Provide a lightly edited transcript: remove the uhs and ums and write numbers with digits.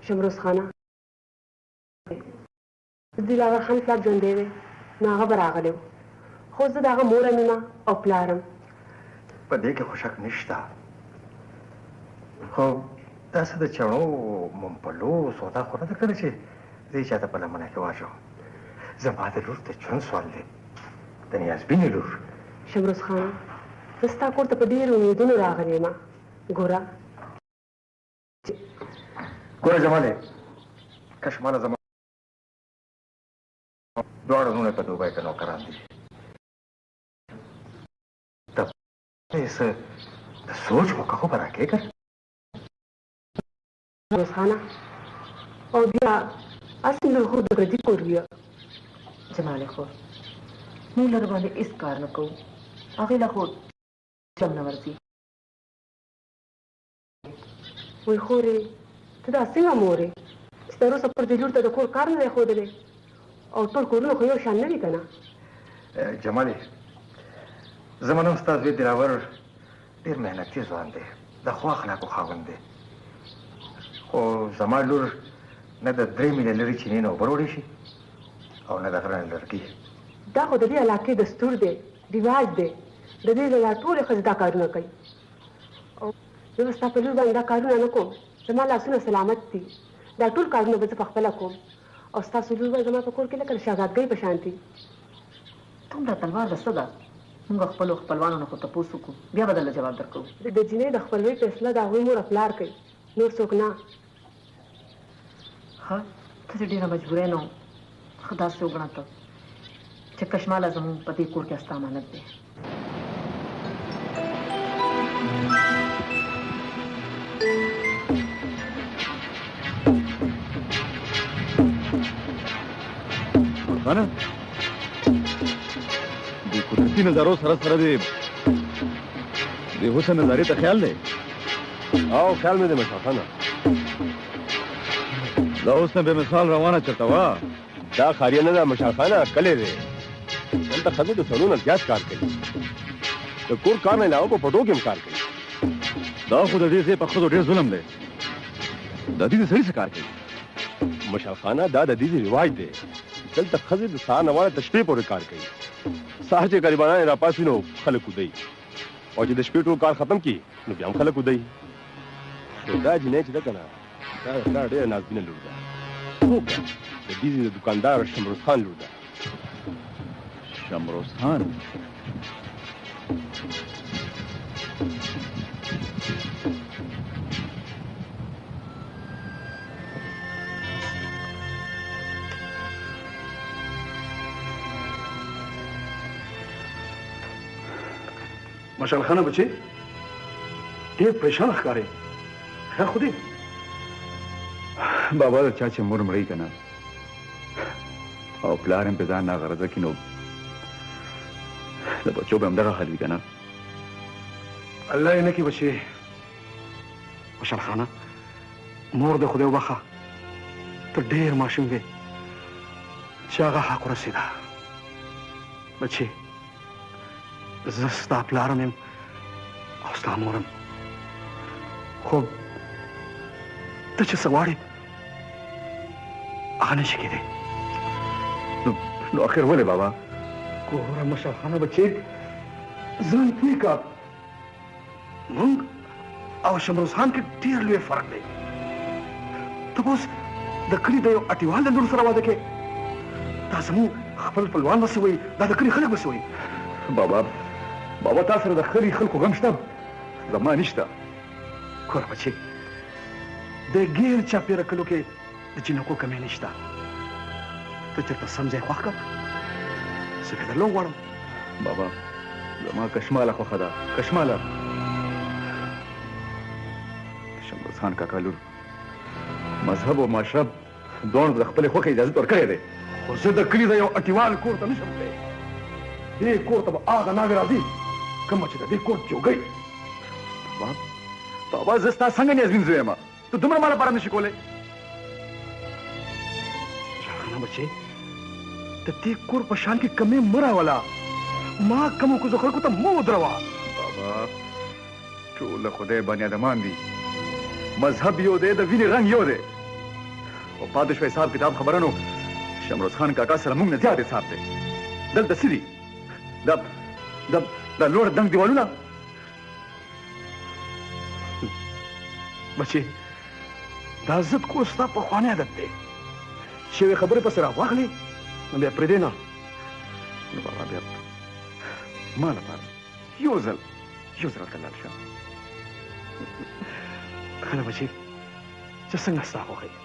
شمروز خانه، دلاور خان پلار ژوندی وی نو هغه به راغلی و، خو زه د هغه مور هم یم او پلار هم. په دې کې خو شک نشته، خو داسې د چڼو ممپلو سودا خو نه ده کړې چې زه یې چاته په لمنه کې واچوم. زما د لور د ژوند سوال دی، د نیازبینې لور. شمروز خانه، زه ستا کور ته په ډېرو امیدونو راغلې یم. ګوره ګوره جمالې، کشماله زما دواړه وروڼه په دوبۍ کې نوکران دي. ته یې څه د سوچ موقع خو به راکړې که نه؟ خانه، او بیا هسې لور خو د پردي کور وي. جمالې خور، موږ لر باندې هېڅ کار نه کوو، هغې له خو چم نه ورځي. وای خورې، ته دا څنګه مور یې چې تر اوسه پورې دې لور ته د کور کار نه دی ښودلی؟ او ټول کورونه خو یو شان نه وي که نه؟ جمالې، زه منم ستا زوی دلاور ډېر محنتي ځوان دی، د ښو اخلاقو خاوند دی، خو زما لور نه د 3 میله لرې چینې نه اوبه وروړی شي او نه د غره نه لرګي. دا خو د دې علاقې دستور دی، رواج دی، د دې ځای دا ټولې ښځې دا کارونه کوي. او زه به ستا په لور باندې دا کارونه نه کوم، زما لاسونه سلامت دي، دا ټول کارونه به زه په خپله کوم، او ستاسو لور به زما په کور کې لکه د شهزادګۍ په شان دي. دومره تلوار د څه ده؟ موږ خپلو خپلوانو نه خو تپوس وکړو، بیا به درله جواب درکوو. د جینۍ د خپلوۍ فیصله د هغوی مور او پلار کوي، نور څوک نه. ښه، ته چې ډېره مجبوره نه ښه داسې وګڼه ته چې کشماله زموږ په دې کور کې ستا امانت دی. خانه، د قدرتي نظارو سره سره دې د حسن نظارې ته خیال دی؟ او خیال مې دی مشرخانه. دا اوس نه بې مثال روانه چرته وه؟ دا ښاریه نه ده مشرخانه، کلی دی. دلته ښځې د سړو نه زیات کار کوي، د کور کار نه علاوه په پټو کې هم کار کوي. دا خو د دې ځای په ښځو ډېر ظلم دی، د دې د سړي څه کار کوي؟ مشرخانه، دا د دې ځای رواج دی، دلته ښځې د سهار نه واړه تر شپې پورې کار کوي. سهار چې غریبانان یې راپاڅي نو خلک ودوي، او چې د شپې ټول کار ختم کړي نو بیا هم خلک ودوي. خو دا جینۍ چې ده که نه، دا د پلار ډېره نازبینه لور ده. څوک ده؟ د دې ځای د دوکاندار شمروز خان لور ده. شمروز خان؟ مشال خانه بچي، ډېر پریشان ښکارې، خیر خو دی؟ بابا، د چا چې مور مړی که نه او پلار هم په ځان ناغرضه کړي نو د بچو به همدغه حال وي که نه؟ الله یې نه کړي بچي. مشال خانه، مور د خدای وبخښه، ته ډېر ماشوم وې چې هغه حق ورسېده. بچي، زه ستا پلارم یم او ستا مورم، خو ته چې څه غواړې هغه نه شي کېدی. نو اخر ولې بابا؟ ګوره مشال خانه بچې، ځان پوه کړه، موږ او شمروز خان کې ډېر لوی فرق دی. ته به اوس د کلي د یو اټیوال له لور سره واده کوې، دا زموږ خپل خپلوان به څه وایي، دا د کلي خلک به څه وایي؟ بابا، بابا، تا سره د کلي خلکو غم شته، زما نشته. ګوره بچې، د ګیر چاپېره کلو کې د جینکو کمی نشته، ته چېرته سم ځای خوښ کړه، زه به درله وغواړم. بابا، زما کشماله خوښه ده، کشماله. د شمروز خان کاکا لور، مذهب او معاشره دواړو ته د خپلې خوښې اجازه ورکړی دی. خو زه د کلي د یو اټیوال کور ته نشم تللی، دې کور ته به هغه ناوې راځي کومه چې د دې کور جوګۍ. بابا، بابا زه ستا څنګه نیازبین زوی یم، ته دومره ما لپاره نشي کولی. شاخانه بچې، د دې کور په شان کې کمې مه راوله، ما کمو کوزو خلکو ته مه ودروه. بابا ټول د خدای بني آدمان دي، مذهب یو دی، د وینې رنګ یو دی. او پاتې شوه حساب کتاب خبره، نو شمروز خان کاکا سره موږ نه زیات حساب دی. دلته څه دي؟ دا دا دا لوړ دنګ دیوالونه. بچې، دا ضد کول ستا پخوانی عادت دی، چې یوې خبرې پسې راواخلې نو بیا پرېږدې نه. نو بابا بیا ما لپاره یو ځل یو ځل هلته لاړ شه. ښه ده بچې، چې څنګه ستا خوښه.